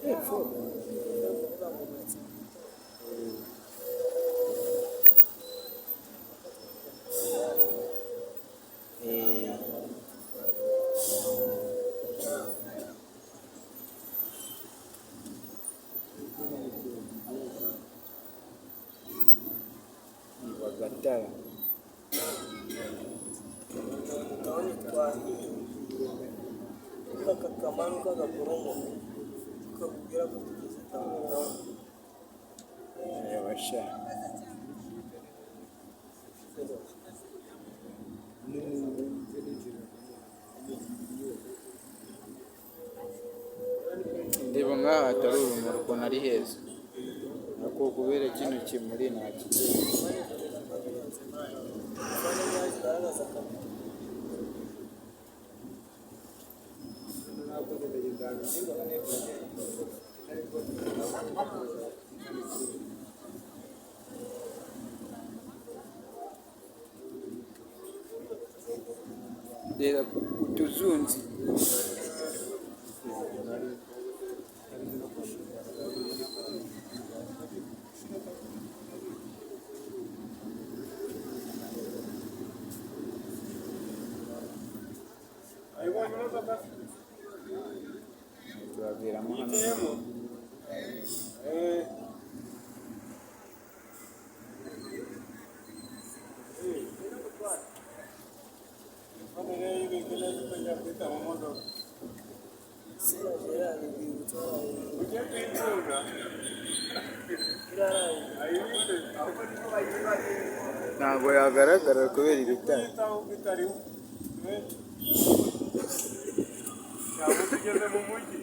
Hepfo. Eh. Ni Bagatara. Ndabona twahiye aka kamanuka gakoromoka kakubwira ko tugeze downtown. Reba sha. Ndeba nk'aha hatari urumuri ukuntu ari heza. Ariko kubera kino kimuri nta kigenda. Telefone nkaho zigaragaza kamera. Reba utuzunzi. Turaviramo hano. Sina Gerard Rwibutso hariya. Ntabwo yagaragara kubera ibitare. Tugeze mu mujyi.